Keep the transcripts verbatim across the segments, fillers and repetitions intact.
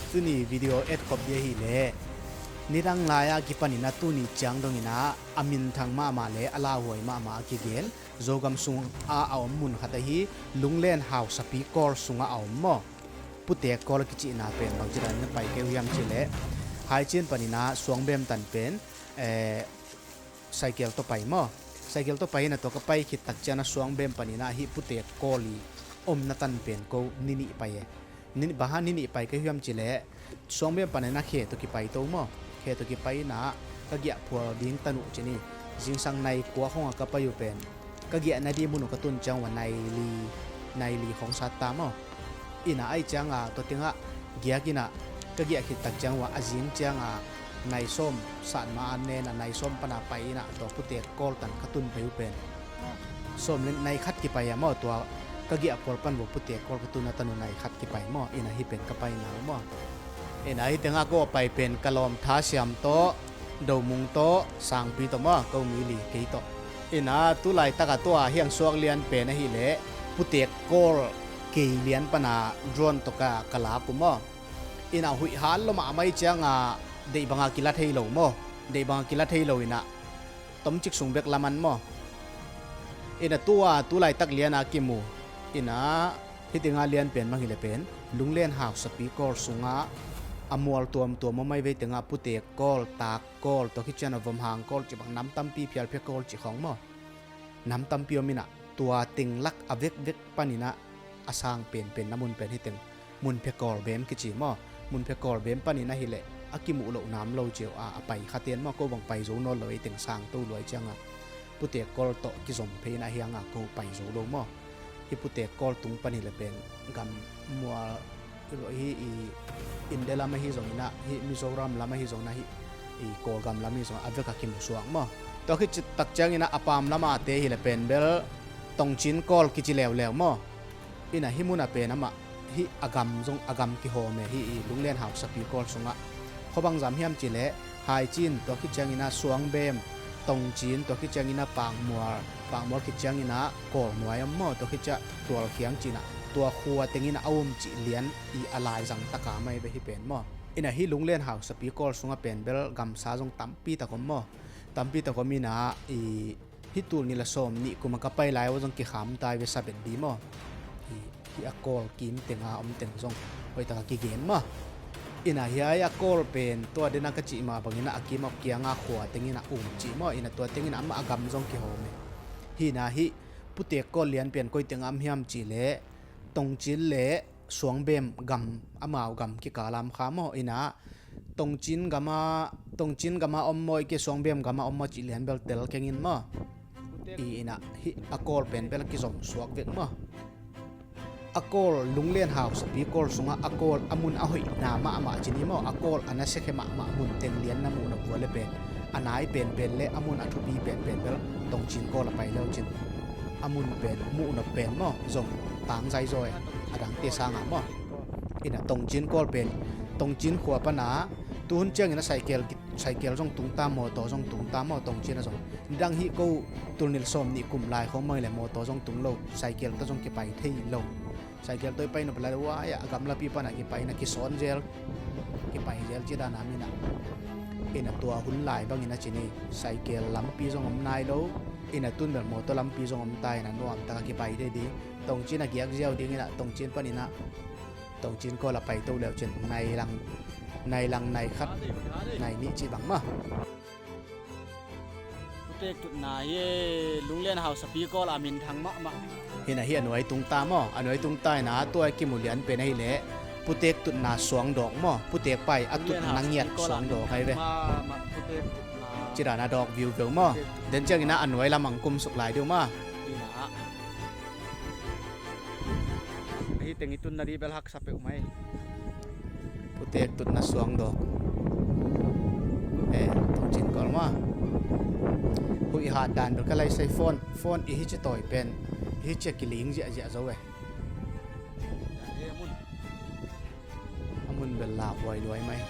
Tuni video et khop ding ahih leh, nidang lai-a kipanin ah tuni ciang dongin ah a minthang mahmah le a lauhuai mahmah a kigen, Zogam sungah a om mun khat ahi Lunglen Hausapi Kawl sungah a om maw, Putek Kawl a kicihna pen bangci danin a pai kei uh hiam cih leh, Haicin panin ah Suangbem tan pen, eh, cycle tawh pai maw. Cycle tawh pai in ah tua ka pai khit tak ciang ah Suangbem panin ah hih Putek Kawl i omna tan pen ko ni nih pai e. Ni, bang hang ni nih pai ka hi uh hiam cih leh, Suangbem panin ah khe tawh kipai to maw. Khe tawh kipai in ah ka giahphual ding tan uh ci ni. Zingsang nai kua khawng ah ka pai uh pen, ka giahna ding mun uh ka tun ciang ua nai li, nai li khawng sat ta maw. In ah ahih ciang ah tua teng ah giak in ah ka giah khit tak ciang ua a zing ciang ah nai sawm sat ma a nen ah nai sawm pan a pai in ah tua Putek Kawl tan ka tun pai uh pen sawm le nai khat kipai a maw, tua ka giahphual pan ua Putek Kawl ka tun a tan uh nai khat kipai maw. In ah hih pen ka paina uh maw. In ah hih teng ah ko a pai pen ka lawm Tha Siam tawh, Do Mung tawh, Sangpi tawh maw, ko mi li kei tawh. In ah tu laitak ah tua hiang suak lian pen ahih leh Putek Kawl kei lian pan a drone tawh ka, ka lak uh maw. In ah huih hat lua mahmah ahih ciang ah deih bang a kila thei lo maw. Deih bang a kila thei lo in ah tomcik sung bek laman maw. In ah tua tu laitak lian a kimu. In ah hih teng ah lian pen bang hi leh pen Lunglen Hausapi Kawl sungah a mual tuamtuam om ahi ve. Teng ah Putek Kawl, Tak Kawl, tua khit ciang ah Vomhang Kawl cih bang, nam tampi, Phialphia Kawl cih khawng maw, nam tampi om in ah tua teng lak a vekvek panin ah a sang penpen na mun pen hih teng Munphia Kawl bem kici maw. Munphia Kawl bem panin ahih leh a kimuh loh nam lo ci uh a, a pai kha ten maw, ko bang pai zo nawn lo, ei teng sang to lua ahih ciang ah Putek Kawl tawh kizom phei in ah hiang ah ko pai zo lo maw. Hih Putek Kawl tung pan hi leh pen gam mual, hih i India lam ahi zongin ah, hih Mizoram lam ahi zongin ah, hih i Kawlgam lam ahi zongin ah a vek a kimu suak maw. Tua khit tak ciangin ah a pam lam a te hi leh pen bel Tongcin Kawl kici leuleu maw. In ah hih mun ah pen amah hih a gam zong, a gam kihawm e, hih i Lunglen Hausapi Kawl sungah. Khuabang zam hiam cih leh Haicin, tua khit ciangin ah Suangbem, Tongcin, tua khit ciangin ah Pakmual, Pakmual khit ciangin ah Kawlnuai om maw, tua khit ciang Tualkhiang ci-in ah tua khua tengin ah a um cih lian i a laizang tak a om ahi ve hih pen maw. In ah hih Lunglen Hausapi Kawl sungah pen bel gamsa zong tampi tak om maw. Tampi tak om in ah i hih tul nih le sawm nih kum a ka pai lai uh zong kikham ta hi ve, Sabetdi maw. Hih, hih a Kawl kim teng a om teng zong hoih tak a kigen maw. In ah hiai a Kawl pen tua den a ka cih mah bangin ah a kim a kiang a khua tengin ah um cih maw. In ah tua tengin ah amah a gam zong kihawm e. Hi in ah hih Putek Kawl lian pen koi teng a om hiam cih leh Tongcin le Suangbem gam, amau gam kikal a om kha maw. In ah Tongcin gam a, Tongcin gam a om maw, i ke Suangbem gam a om maw cih lian bel tel keng in maw. I in ah hih a Kawl pen bel a kizom suak vek maw. A Kawl, Lunglen Hausapi Kawl sungah a Kawl a mun a hoihna mahmah ci ni maw, a Kawl a nasia khe mahmah mun teng lian na muh nop uh leh pen a nai penpen le a mun a thupi penpen bel Tongcin Kawl a pai le uh cin. A mun pen muh nop pen maw, zong tang zaizaw e, a dangte sang a maw. In ah Tongcin Kawl pen, Tongcin khua pan a tuhun ciangin a cycle, cycle zong tung ta, mawtaw zong tung ta maw, Tongcin ah zong. Nidang hih ko tul nih le sawm nih kum lai khawng mah hi leh mawtaw zong tung lo, cycle tawh zong kipai thei lo. Cycle tawh i pai nop lai uai ah a gamlapi pan a kipai in a kisawn zel, kipai zel ci dan a om in ah. In ah tua hun lai bangin a ci ni, cycle lampi zong om nai lo. In ah tun bel mawtaw lampi zong om ta in ah nuam tak a kipai thei ding. Tongcin a giak ziau ding in ah Tongcin panin ah Tongcin Kawl a pai to le uh cin nai lang, nai lang, nai khat, nai nih cih bang maw. Putek tutna hi, Lunglen Hausapi Kawl a minthang mahmah. Hi in ah hih a nuai tung ta maw, a nuai tung ta in ah tua i kimu lian pen ahih leh Putek tutna suang dawk maw, Putek pai a tutna ngiat suang dawk ahi ve. Ci dan a dawk viuveu maw. Den ciangin ah a nuai lam ang kum suk lai ding uh maw. Hi teng i tunna ding bel haksa peuhmah hi. Putek tutna suang dawk. Eh, Tongcin Kawl maw. Huih hat dan bel ka lai sai phone, phone i hici tawi pen, i hici a kiling ziahziah zo e. A mun bel lauhuai luai mai.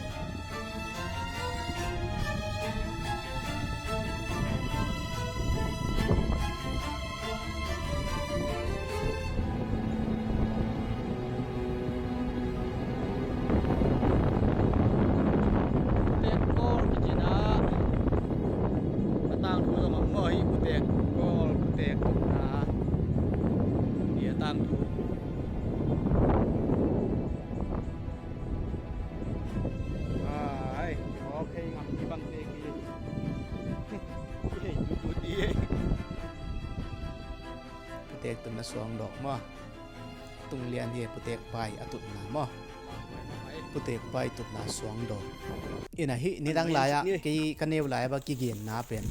Ai, ok, ngam ki bang te ki. Ki hei tu tu ti. Putek tunna suang dawk maw. Tung lian hi putek pai a tutna maw. Putek pai tutna suang dawk. Ina hih nidang lai-ah kei ka neu lai-ah bang kigenna pen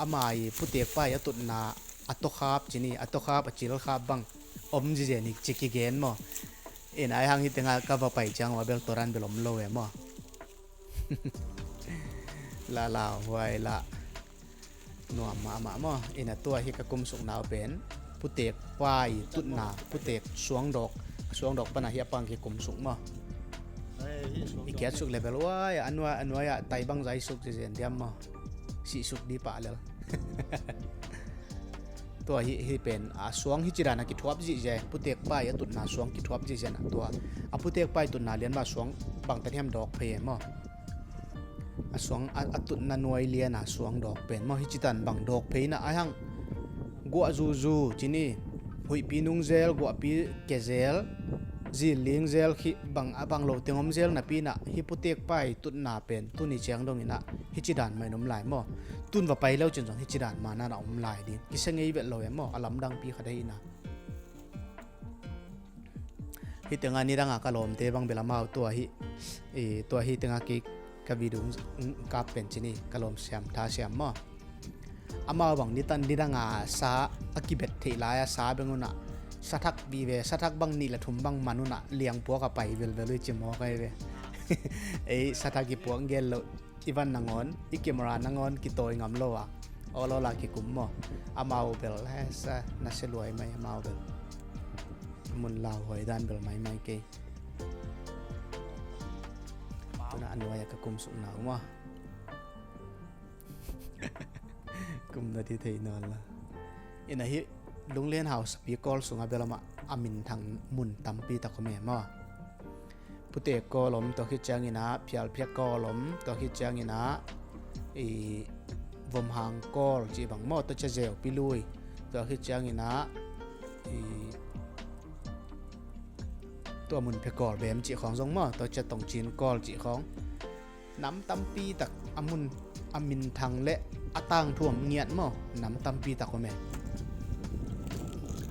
ama i putek pai a tutna a tokhap ci ni, a tokhap a cilkhap bang om zizen hi ci kigen maw. Ina ai hang hih tengah ka va pai ciang ua bel toran bel om lo e maw. La lauhuai la. Nuam mahmah maw. Ina tua hi ka kumsukna uh pen putek pai tutna, putek suangdawk, suangdawk pana hi a pang kikumsuk maw. I kiatsuk level uai a nuai a nuai ah tai bang zaisuk zizen diam maw. Sihsuk di pah lel. Tua hi hi pen a suang hi cidan a kithuap zihziai, putek pai a tutna suang kithuap zihzian a tua a putek pai tutna lian ma suang bangtan hiam dawk phei e maw. A suang a, a tutna nuai liana suang dawk pen maw hi citan bang dawk pheina ai hang guah zuzu cini huihpi nungzel guahpi kezel zilling zel khi bang a bang lo teng om zel napina hi putek pai tutna pen tuni ciang dongina hi cidan main om lai maw. Tun va pai lo cin zong hi cidan mana na om lai ding kisa ngei vet lo e maw a lamdangpi kha dei ina. Hih tengah nidanga ka lawmte bang bel amau tua hih tua hih tengah kei ka video kap pen cini ka lawm siam tha siam maw. Amau bang nitan nidanga sa a kibet theih lai-a sa beng unah sathak bih ve sathak bang nih le thum bang man unah liangpuak a pai velvel ui ci maw kai ve. Ei sathak i puak gel loh i van nangawn i camera nangawn kitawi ngam lo a awlawla kikum maw. Amau bel hesa nasia luai mai amau bel mun lauhuai dan bel maimai kei. Tuna a nuai a ka kumsukna uh maw. Kumna ti thei nawn la. Ina hih Lunglen hausapi kawl sungah bel amah a minthang mun tampi tak om e maw. Putek kawl om tua khit cianginah phialphia kawl om tua khit cianginah i vomhang kawl cih bang maw tua cia zeupi lui tua khit cianginah i tua mun phia kawl bem cih khawng zong maw tua cia tongcin kawl cih khawng. Nam tampi tak a mun a minthang le a tangthu om ngiat maw nam tampi tak om e.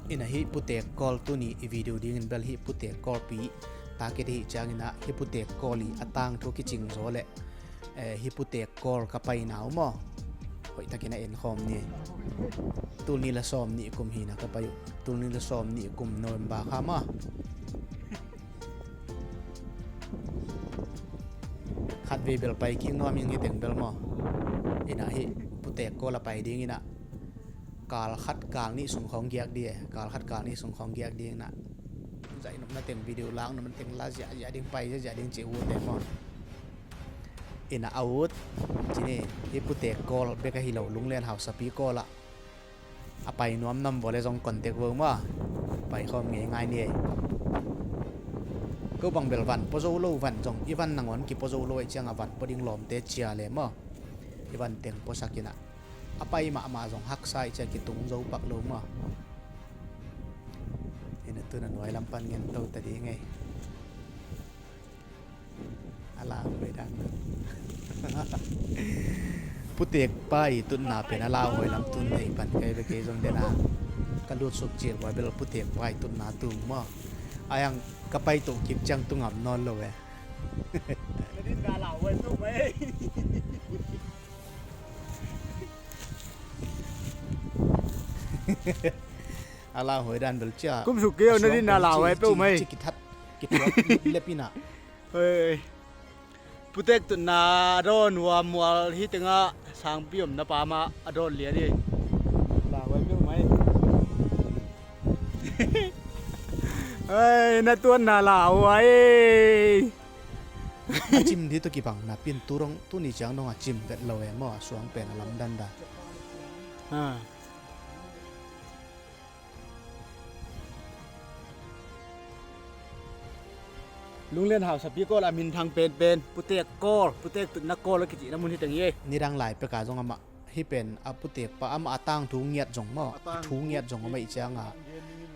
Ina hih putek kawl tuni i video dingin bel hih putek kawlpi takit hih cianginah hih putek kawl i a tangthu kicing zaw le hih putek kawl ka paina uh maw. Hoihtakin a enkhawm ni. Tulni la sawm nih kum hina ka pai uh tulni la sawm nih kum November kha maw. Khatvei bel pai kik nuam ing hi teng bel maw. Ina hih putek kawl a pai ding ina kal khat kal nih sung khawng giak di e kal khat kal nih sung khawng giak ding ina. Zaih nopna teng video lak nopna teng la ziahziah ding pai ziahziah ding ci uh te maw. Ina a ut cini hih putek kawl bek ahi lo Lunglen hausapi kawl ah a pai nuam nam vawle zong contact vo maw. Pai khawm ngei ngai ni ei. Ko bang bel van pua zo lo van zong i van nangawn kipua zo lo ei cianga van pua ding lawmte cia le maw. I van teng puasak inah a pai mahmah zong haksa ei cia kitung zo pak lo maw. Ina tuna nuai lam pan ngen to ta ding ei. A lauhuai dan putek pai tutna pen a lauhuai lam tun thei pan kai ve kei zong dena ka lutsuk cil huai bel putek pai tutna tung maw. Ayang ka pai toh kip ciang tungam nawn lo ve. A lauhuai dan bel cia kumsuk kei na din na lauhuai peuh mai. Kithat kithuak lepina. Putek tutna a dawn hua mual hi tengah sangpi omna pa mah a dawn lian hi. Lauhuai peuh mai. Ai na tuanna lauhuai. A cim di tawh kibang napin turong tuni ciang dong a cim vet lo e maw a suang pen a lamdan dan. Lunglen hausapi kawl a minthang penpen putek kawl putek tutna kawl a kicihna mun hi teng hi. Nidang lai peka zong amah hi pen a putek pa amah a tangthu ngiat zong maw a thu ngiat zong amah i cianga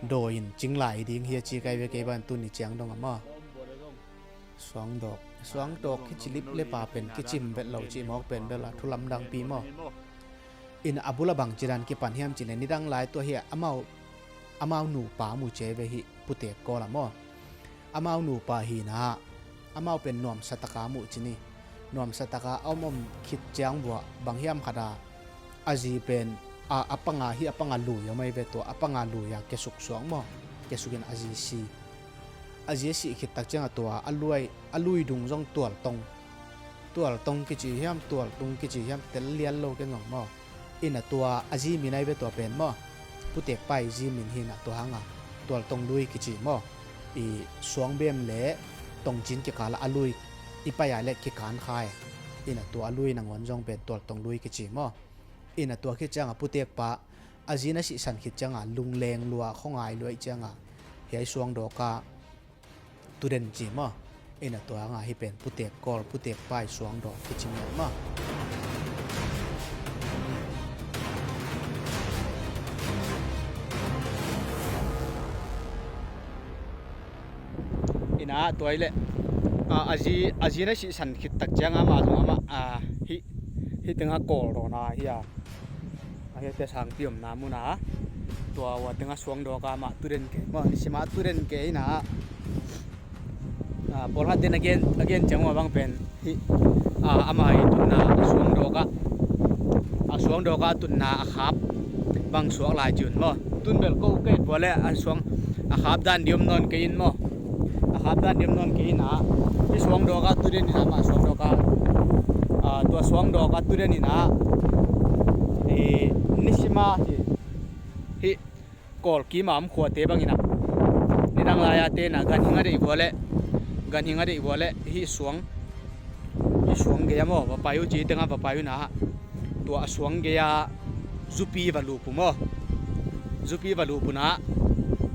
dawi in cing lai ding hi a ci kai ve kei ban tuni ciang dong a maw. Suangdawk, suangdawk hi ci lip le pa pen kicim vet lo ci mawk pen bel a thu lamdang pi maw. In a bula bang ci dan kipan hiam ci le nidang lai tua hi a amau, amau nupa mu ce ve hi putek kawl a maw. Amau nupa hi na amau pen nuamsa taka muh ci ni. Nuamsa taka a om om khit ciang vua bang hiam khat a a zi pen a, a panga hi a panga lui a mai ve tua a panga lui a kesuk suak maw. Kesukin a zi si. A zi a sih khit tak ciang a tua a lui, a lui dung zong tualtong. Tualtong kici hiam tualtung kici hiam tel lian lo ken zong maw. Ina tua a zi min ai ve tua pen maw. Putek pai zi min hi na tua hanga tualtong lui kici maw. I suangbem le tongcin kikala a lui i pai a le kikan khai. Ina tua a lui nangawn zong pen tualtong lui kici maw. Ina tua khit cianga putek pa a zi na sihsan khit cianga lungleng lua khongai lua i cianga hiai suangdawka tuden ci maw. Ina tua nga hi pen putek kawl putek pai suangdawk kici maw maw. Ina tua i le a, a zi, a zi na sihsan khit tak cianga mah zong amah a, hi, hi tenga kawl dawna hi a. A hi te sangpi omna muna tua ua tenga suangdawka mah tuden ke maw nisima tuden ke ina. A, pawlkhat ten a gen, a gen ciang ua bang pen hi a, ama i tunna a suangdawka a suangdawka tunna a khap bang suak lai ciun maw. Tun bel ko kei vua le a suang a khap dan diom nawn kei in maw. A khap dan diom nawn kei ina hi suangdawka tuden ina mah suangdawka a, tua suangdawka tuden ina i nisima hi hi kawlkima om khuate bangina nidang laia tena ganhing a deih vua le ganhing a deih vua le hi suang hi suang gei a maw va pai uh ci tenga va pai uh na. Tua a suang gei a zupi va lup uh maw. Zupi va lup uh na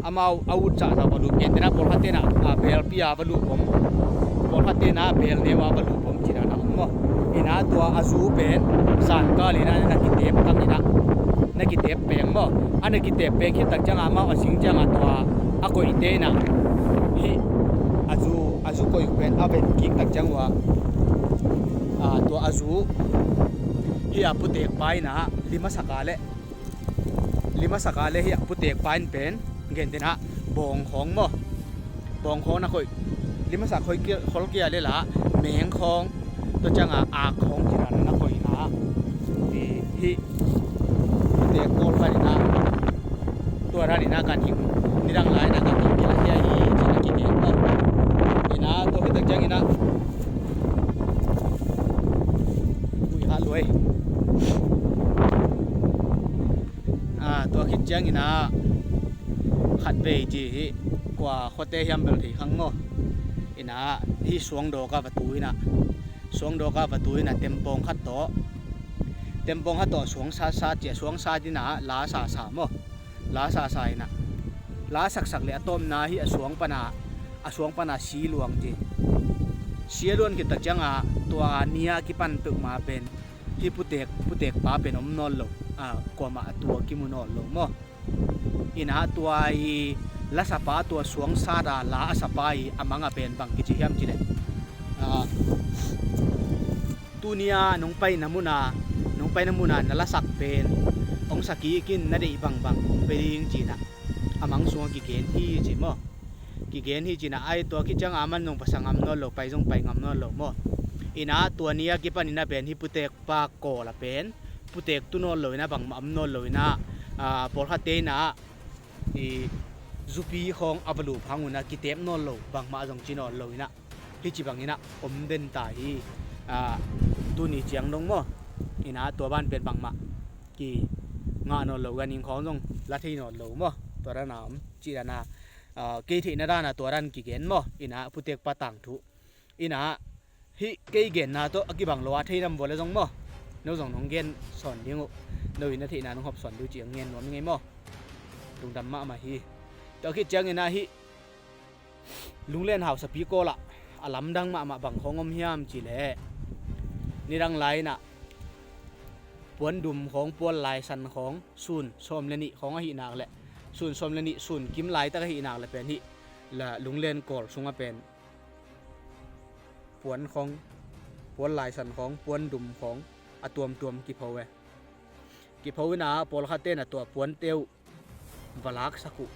amau a ut cahcah va lup gen tena pawlkhat tena a belpi a va lup om. Pawlkhat tena bel neu a va lup om cina na om maw. Ina tua a zu pen zankal ina na kitep kang ina na kitep peng maw. A na kitep peng khit tak cianga amau a sing cianga tua a koihte ina hi a zu a zu koih uh pen a ven kik tak ciang ua a, tua a zu hi a putek pa ina lima saka le lima saka le hi a putek pa in pen gen tena bawng khawng maw. Bawng khawng na khoih lima sak khoih kia, khol kia le la meng khawng tua cianga ak khawng cina na khoih ina hi hi putek kawl pa ina. Tua dan ina kan hing nidang lai na kan hing kila kia hi cina kigen maw. Ina tua khit tak ciang ina ui ha luai. A, tua khit ciang ina khat vei ci hi kua khuate hiam bel thei khang maw. Ina hi suangdawka va tu ina suangdawka va tu ina tempawng khat tawh tempawng khat tawh suang sat sat cia suang sat ina la sa sa maw. La sa sa ina la saksak le a tawpna hi a suang pana a suang pana si luang ci. Si a luan khit tak cianga tua nia kipan peuhma pen hi putek putek pa pen om nawn lo. A, kuamah a tua kimu nawn lo maw. Ina tua i la sapa tua suang sata la a sapa i a manga pen bang kici hiam ci le a, tunia nong paina muna nong paina muna na lasak pen hong sakikin na deih bangbang hong pe ding cina a mang sunga kigen hi ci maw. Kigen hi cina ai tua kicianga aman zong pasa ngam nawn lo pai zong pai ngam nawn lo maw. Ina tua nia kipan ina pen hi putek pa kawla pen putek tu nawn lo ina bangmah om nawn lo ina a, pawlkhatte ina i zupi khawng a va lup hang una kitep nawn lo bangmah zong ci nawn lo ina hi ci bangina om den ta hi. A, tuni ciang dong maw ina tua ban pen bangmah ki ngah nawn lo gan ing khawng zong la thei nawn lo maw tua dana om ci dana. A, kei theihna dana tua dan kigen maw ina putek pa tangthu ina hi kei genna tawh a kibang lo a thei nam vua le zong maw. No zong nong gen sawn ding uh no ina theihna nong hop sawn ding uh ci ang ngen nuam i ngei maw. Lungdam mahmah hi. Tua khit ciang ina hi lunglen hausapi kawla a lamdang mahmah bang khawng om hiam ci le nidang lai ina puandum khawng puan laisan khawng sun sawm le nih khawng ahi nak le Sun sawm le nih sun kim laitak ahih nak le pen hih la Lunglen Kawl sungah pen puan khawng, puan laisan khawng, puan dum khawng a tuamtuam kipho e. Kipho in a pawlkhatte na tua puante uh va laksak uh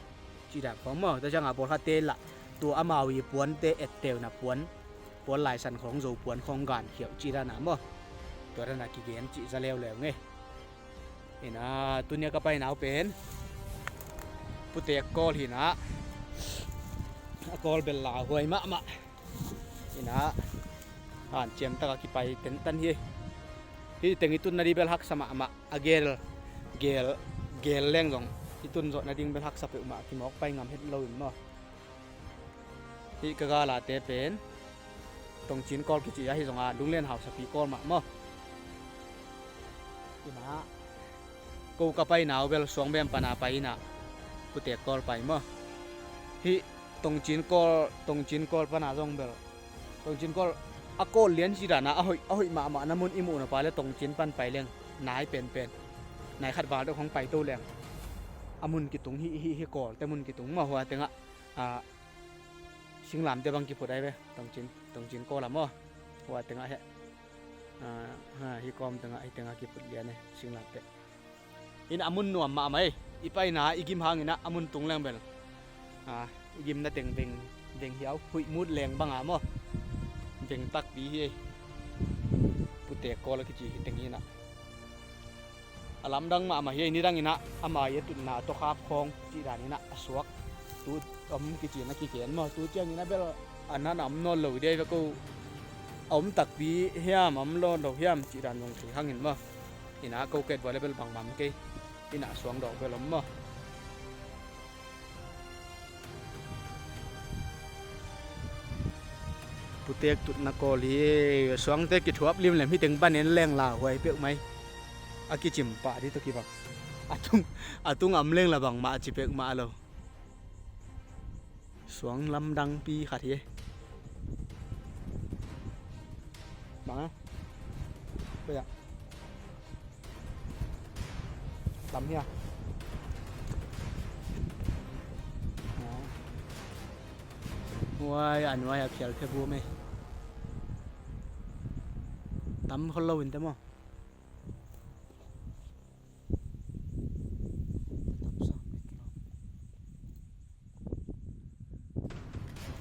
cih dan khawng maw. Tua ciangah pawlkhatte lah tua amau i puante etteu na puan, puan laisan khawng, zo puan khawng gankhia uh cih dan a maw. Tua dan a kigen cih za leuleu ngei. Ina, tuni a ka paina uh pen Putek Kawl hi na, a Kawl bel lauhuai mahmah. Ina, hanciam taka kipai tentan hi. Hih teng i tun nading bel haksa mahmah. A gel, gel, gel leng zong i tun zawh nading bel haksa peuhmah, kimawk pai ngam het lo in maw. Hih ka galate pen Tongcin Kawl kici ahi zonga Lunglen Hausapi Kawl mah maw. Ina, ko ka paina uh bel Suangbem pana pai ina Putek Kawl pai maw. Hih Tongcin Kawl, Tongcin Kawl pana zong bel, Tongcin Kawl a Kawl lian ci dana a hoih, a hoih mahmah na mun i muh na pa le Tongcin pan pai leng nai penpen, nai khat val deuh hong pai to leng a mun kitung hi, hi, hi Kawlte mun kitung maw. Hua tengah a, singlamte bang kiphut ai ve, Tongcin, Tongcin Kawl a maw. Hua tengah he, a, ha, hi kawm tengah, hi tengah kiphut lian e, singlamte. Ina, a mun nuam mahmah ei. I paina i gim hang ina a mun tung leng bel, a, i gimna teng veng, veng hiau, huih mut leng banga maw. Veng takpi hi ei. Putek Kawl a kici hi teng hi ina. A lamdang mahmah hi ei. Nidang ina ama i a tutna tawkhap khawng cih dan ina a suak tu om kici na kigen maw. Tu ciang ina bel a nan a om nawn lo dei ve ko. A om takpi hiam, a om nawn lo hiam cih dan zong thei hangin maw. Ina ko ket buai le bel bangmah om kei. Ina suang dawk bel om maw. Putek tutna Kawl hi. Suangte kithuap limlem hi teng ban en leng lauhuai peuhmah ei. A kicim pah dih tawh kibang. A tung, a tung a om leng la bangmah ci peuhmah lo. Suang lamdangpi khat hi. Bang a? Koi a? Tam hia? Huai a nuai a khial phe bu mei. Tam khol lo in te maw.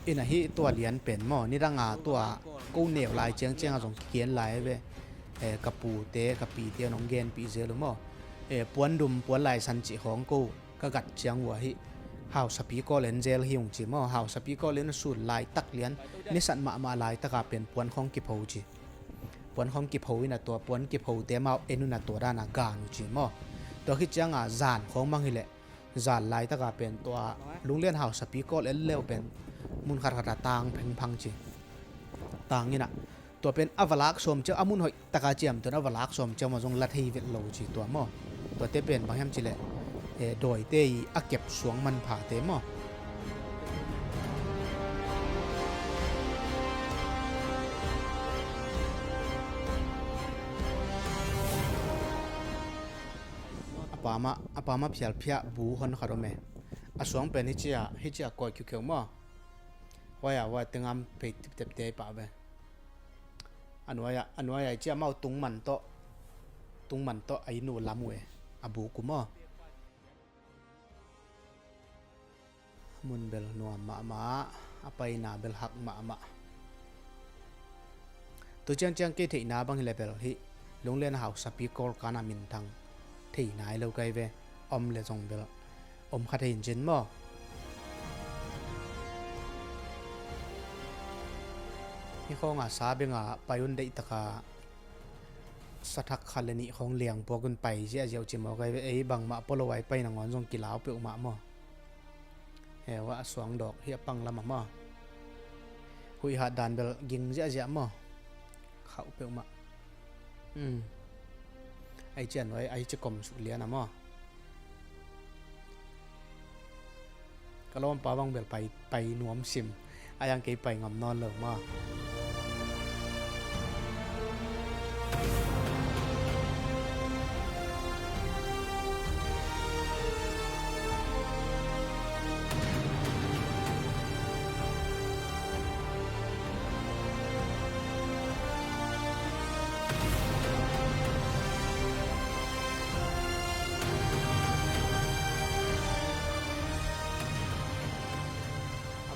Ina hih tua lian pen maw, nidanga tua ko neu lai ciangcianga zong kigen lai ve. Eh, ka pute ka pite nong genpih zel uh maw. Eh, puandum puanlaisan cih khawng ko ka gat ciang uh a hih hausapi kawl en zel hi ung ci maw. Hausapi kawl en a sun laitak lian, nisat mahmah laitaka pen puan khawng kipho ci. Puan khawng kipho ina tua puan kiphote amau en una tua dana gan uh ci maw. Tua khit cianga zan khawng mang hileh zan laitaka pen tua Lunglian hausapi kawl en leu pen mun khatkhat a tang phengphang ci. Tang ina tua pen a va lak sawm ciau, a mun hoih taka ciamtehna a va lak sawm ciau mah zong la thei vet lo ci tua maw. Tuate pen bang hiam cileh, eh, dawite i a kep suang manphate maw. A pamah, a pamah phialphiah bu hon khat om e. A suang pen hicia, hicia kawi khiukheu maw. Huaia, huai tengam pei tiptepte i pah ve. A nuaia, a nuaia i cia mau tungman tawh, tungman tawh a inn uh lam uh e. A buk uh maw. Mun bel nuam mahmah, a paina bel hak mahmah. Tu ciangciang kei theihna bang hileh bel hih Lunglian hausapi kawl kana minthang thei nai lo kai ve. Om le zong bel om kha thei in cin maw. Hih khawnga sa benga pai un deihtaka sathak khat le nih khawng liang puak un pai ziahziah uh ci maw kai ve. Ei bangmah polo ai pai nangawn zong kilau peuhmah maw. He, huah a suang dawk hi a pang lamah maw. Huih hat dan bel ging ziahziah maw. Khauh peuhmah. Ai cian huai, ai ci kom suk lian a maw. Ka lawmpa bang bel pai, pai nuam sim. Ai ang kei pai ngam nawn lo maw.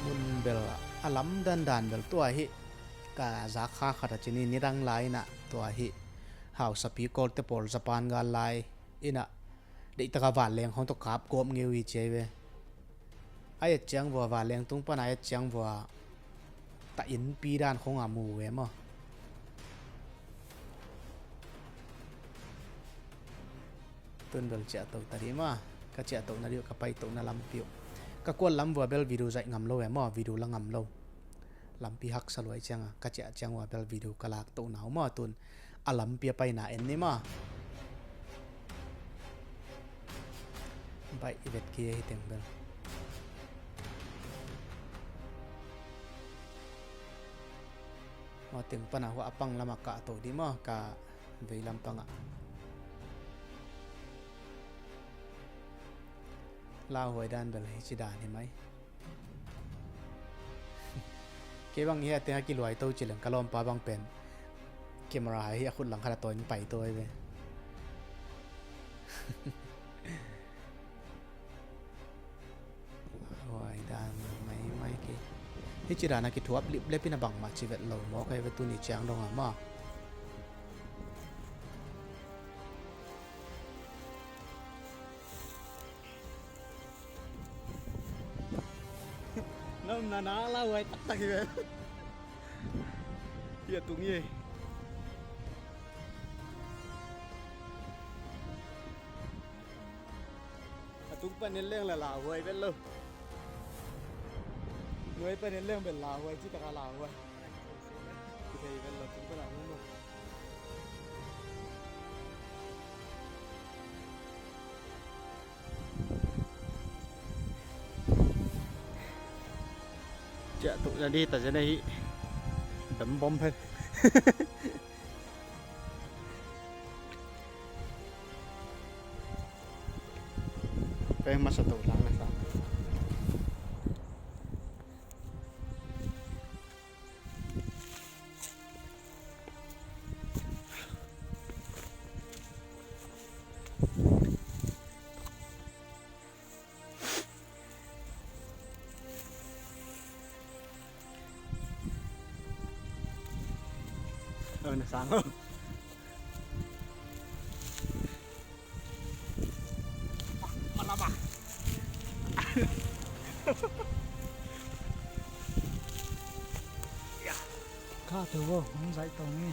Mun bel a lam dandan bel tua hi. Ka zak kha khat a cin i nidang lai inah tua hi. Hausapi kawlte pawl Japan gal lai inah deihtaka vanleng khawng tawh kap gawp ngeu hi ci ai ve. A et ciang vua vanleng tung pana a et ciang vua ta innpi dan khawng a mu ve maw? Tun bel ciahtoh ta dih maw? Ka ciahtohna dih uh ka paitohna lampi uh ka kual lam vua bel video zaih ngam lo ve maw? Video la ngam lo. Lampi haksa luai cianga ka ciah ciang ua bel video ka laktohna uh maw? Tun a lampi a paina en ni maw? Baih i vet kei hi teng bel. Aw, teng pana hua a pang lama kahto dih maw? Ka vei lam pangah lauhuai dan bel hi ci dan hi mai. Kei bang hi a teng a kiluai to ci leng ka lawmpa bang pen camera hai hi a khut lang khat a tawi in pai tawi ve. Huai dan mai mai kei. Hi ci dan a kithuap liplep in a bangmah ci vet lo maw kei ve tuni ciang dong a maw? Nam na na lauhuai taktak hi ve. Hi a tung hi. A tung pan en leng la lauhuai vet lo. Nuai pan en leng bel lauhuai ci taka lauhuai. Kithei vet lo tung pan a hung lo. Ciah tuh na di ta zene hi. Dam bom phen. Peng masa tuh lang na sa. Ơ, na sang ơ. Malama. Ka tu bo, hong zai tong ni.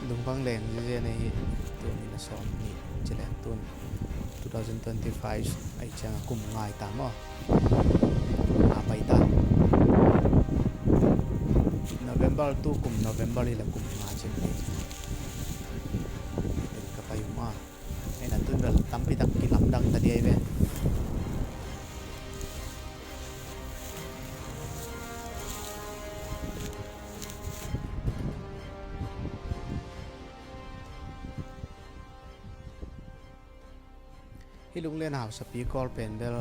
Lungpang leng ziazian ahi. Tuni na sawm nih cilek tun two thousand twenty-five ahi cianga kum ngai ta maw? A pai ta. November tu kum November hi la kum nga cin ahi. Ka pai uh maw? Ena tun bel tampi tak kilamdang ta diai ve. Hi lunglen hausapi kawl pen bel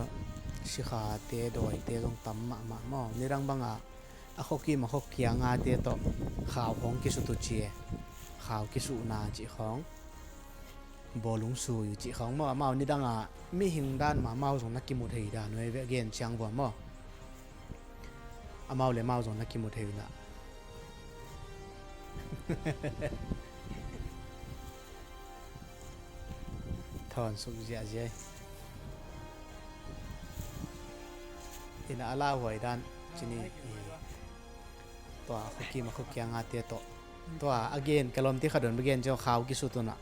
sikhate dawite zong tam mahmah maw? Nidang banga a khuakim a khuakiangate tawh khau khawng kisut uh ci e. Khau kisuhna cih khawng. Bawlung sui uh cih khawng maw, amau nidanga mihing dan mah amau zong na kimu thei dan uh ei ve gen ciang vua maw? Amau le amau zong na kimu thei uh na. Thawn suk ziahziah. Ina a lauhuai dan cini i tua khukim a khukiang a te tawh. Tua a gen ka lawmte khat un va gen ciang khau kisut unah.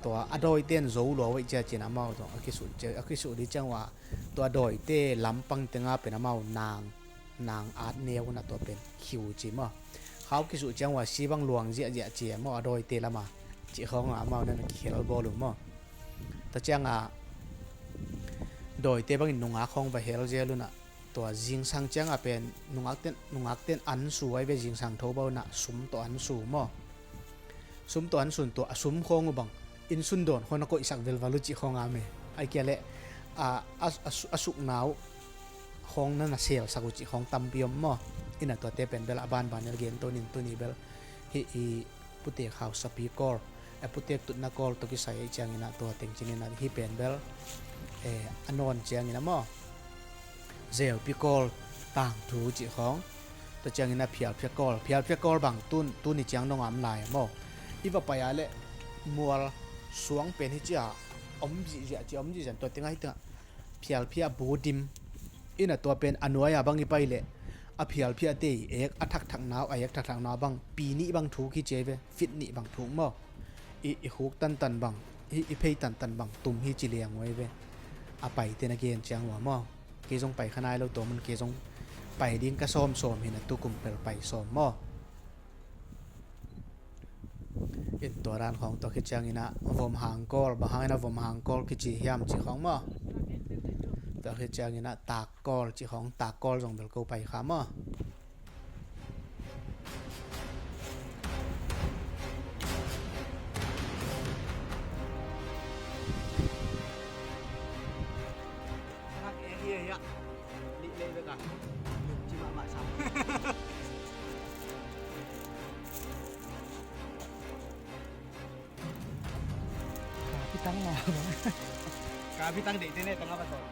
Tua a dawite in zo lua uh aih cia cin amau tawh a kisut cia, a kisut dih ciang uh a tua dawite lampang tenga pen amau nang nang at neu unah tua pen khiu ci maw. Khau kisut ciang uh a si bang luang ziahziah cia maw a dawite lama cih khawng a amau nan a kikhel bawl uh maw. Tua ciang a dawite bangin nungak khawng va hel zel unah tua zingsang ciang a pen nungakten, nungakten an su ai ve zingsang tho bau unah sum tawh an su maw. Sum tawh an sun tua a sum khawng uh bang inn sun dawn khawng na koihsak velval uh cih khawng a me. Ai kia leh a, a, a, su- a sukna uh khawng na na selsak uh cih khawng tampi om maw. Ina tuate pen bel a banban el gen to nin tuni bel hih i putek hausapi kawl, a putek tutna kawl tawh kisai aih ciangin a tua teng cinin a hih pen bel, eh, a nawn ciangin a maw. Zelpi kawl tangthu cih khawng. Tua ciangin a phialphia kawl, phialphia kawl bang tun, tuni ciang dong a om lai a maw. I va pai a leh mual suang pen hi cia om zihziah cia om zihziah tua tengah hi tengah phialphia bu dim. Ina tua pen a nuai a bang i pai leh a phialphia te i ek a thakthakna uh, a ek thakthakna uh bang pi nih bang thuk hi cia ve, fit nih bang thuk maw. I, i khuk tantan bang, i, i phei tantan bang tum hi ci liang uh ai ve. A paite na gen ciang uh a maw. Kei zong pai kha nai lo tua mun kei zong pai ding ka sawmsawm hi na tukum pel pai sawm maw. In tua dan khawng tua khit ciangin a vom hang kawl, bang hangin a vom hang kawl kici hiam cih khawng maw. Tua khit ciangin a tak kawl cih khawng, tak kawl zong bel ko pai kha maw. Kapitang ma. Kapitang deih tene tanga ba tawh.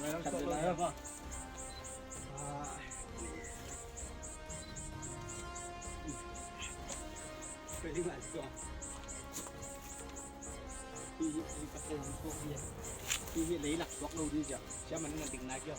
Hih, hih ka phone tuak hi a. Hih, hih leilak tuak lo ding cia. Cia man na ding nai kio.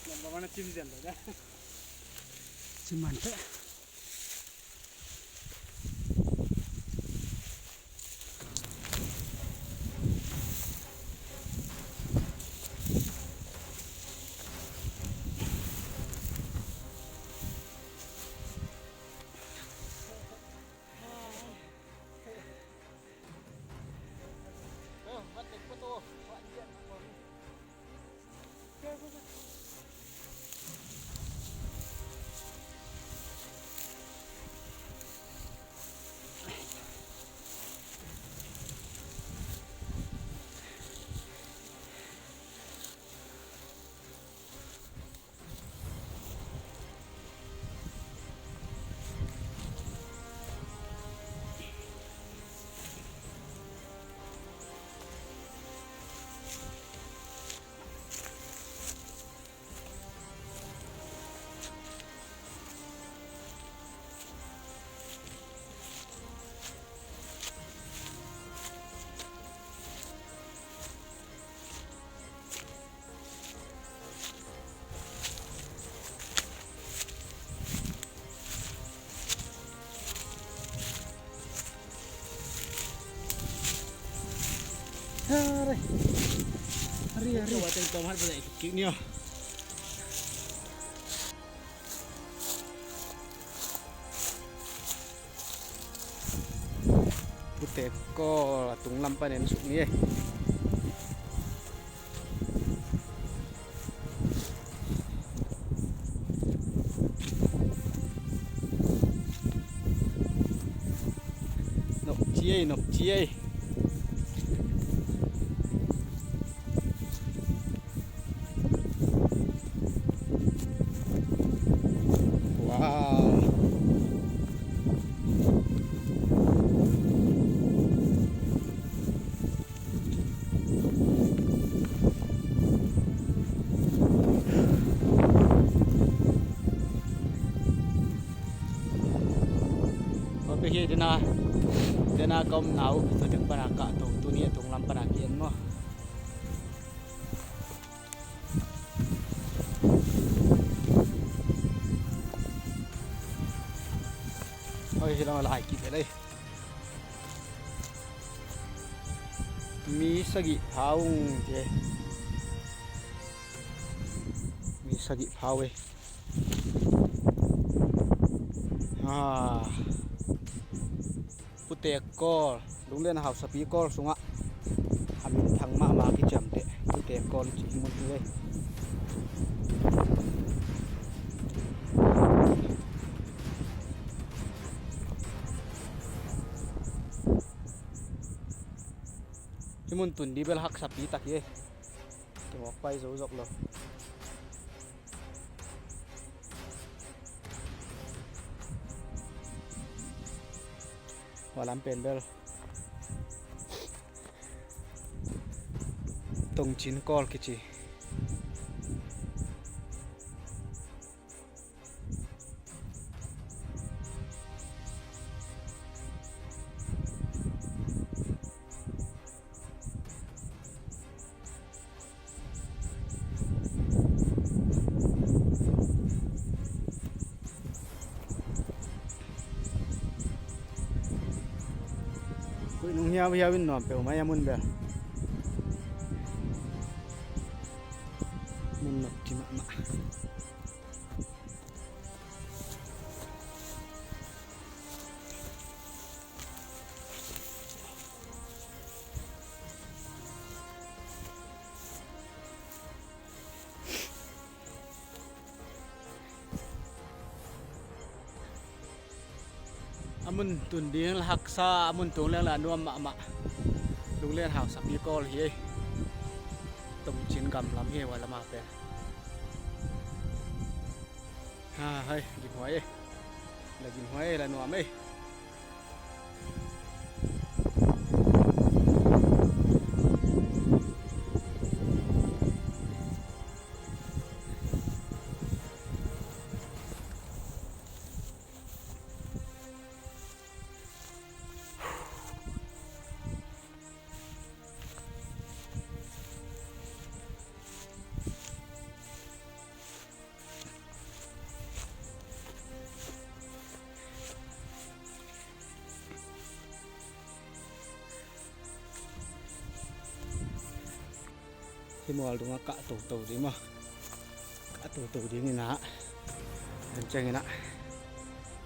Lam bang a na cim zian lo dah. Cim man teh. Hari, hari. Pute ko a tung lam pan en suk ni e. Nokci ei, nokci ei. Wow. Tua pi hi dena, dena ka omna uh, tua teng pana kahto, tuni a tung lam pana ki-en maw. Oi, hi lam a lai kibia lei. Mi sagih pha ung ci e. Mi sagih pha uh e. Ah. Put Putek kawl, Lunglen Hausapi kawl sungah a minthang mahmah kiciamteh Putek kawl i cih mun hi ei. Hih mun tun ding bel haksapi tak hi ei. Kimawk pai zo zok lo. Hua lam pen bel Tongcin kawl kici. Kuih nung hiauhiau in nuam peuhmah a mun bel. Mun nok ci mahmah. A mun tun ding la haksa, a mun tung leng la nuam mahmah. Lunglen Hausapi kawl hi ei. Tongcin gam lam hi ei, hua lam a pen. Ha, hai, ginhuai ei. La ginhuai ei, la nuam ei. Hih mual dungah kah toto ding maw? Kah toto ding inah, an ciang inah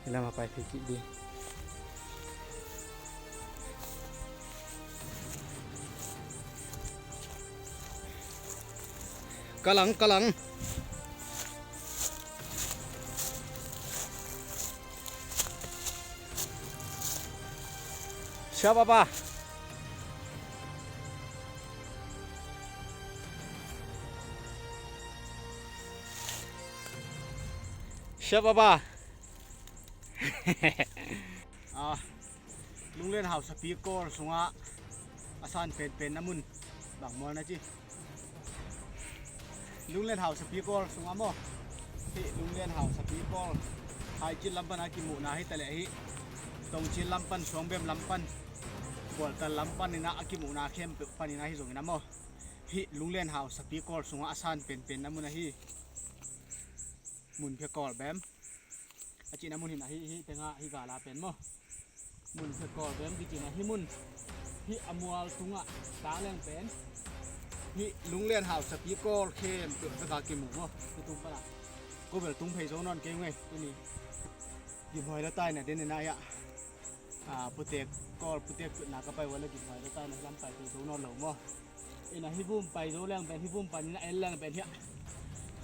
hih lamah pai phei kik ding. Kalang, kalang. Siapa, Pa? Siapa, Pa? Ah, Lunglen Hausapi kawl sungah a san penpen na mun bang mual na ci. Lunglen Hausapi kawl sungah maw? Hih Lunglen Hausapi kawl, Haicin lam pan a kimuhna hi taleh hih Tongcin lam pan, Suangbem lam pan, Bualtal lam pan inah a kimuhna khempeuh pan inah hi zongin a maw? Hih Lunglen Hausapi kawl sungah a san penpen na mun ahi. Munphe Kawlbem a cihna mun hi na, hih, hih tengah hih gala pen maw? Munphe Kawlbem kicihna hih mun, hih a mual tungah tak leng pen hih Lunglen Hausapi kawl khempeuh taka kimu maw? Hih tung pana ko bel tung phei zo nawn kei ung ei. Tuni gimhuai lua taina den inah hiah, ah, Putek kawl, Putek tutna ka pai uh a le gimhuai lua taina lam pai phei zo nawn lo maw? Inah hih vum pai zo leng pen, hih vum pan inah en leng pen hiah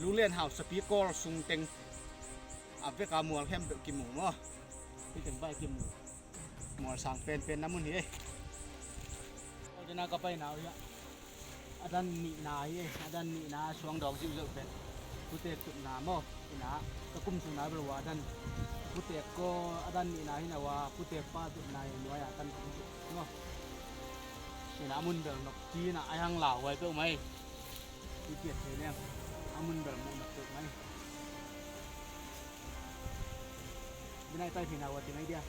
Lunglen Hausapi kawl sung teng a veka mual khempeuh kimu maw? Hih teng pai kimu. Mual sang penpen na mun hi ei. Kawl tena ka paina uh hiah a dan nihna hi ei. A dan nihna suang dawk ziuziau pen Putek tutna maw? Inah ka kum sungna bel uh a dan Putek kawl a dan nihna hi na uh a, Putek pa tutna hi nuai a kan kum sung maw? Inah a mun bel nok ci inah a hang lauhuai peuhmah ei. I piat thei leng a mun bel muh nok peuhmah ei. Binai pai phina uh a ti mai dia.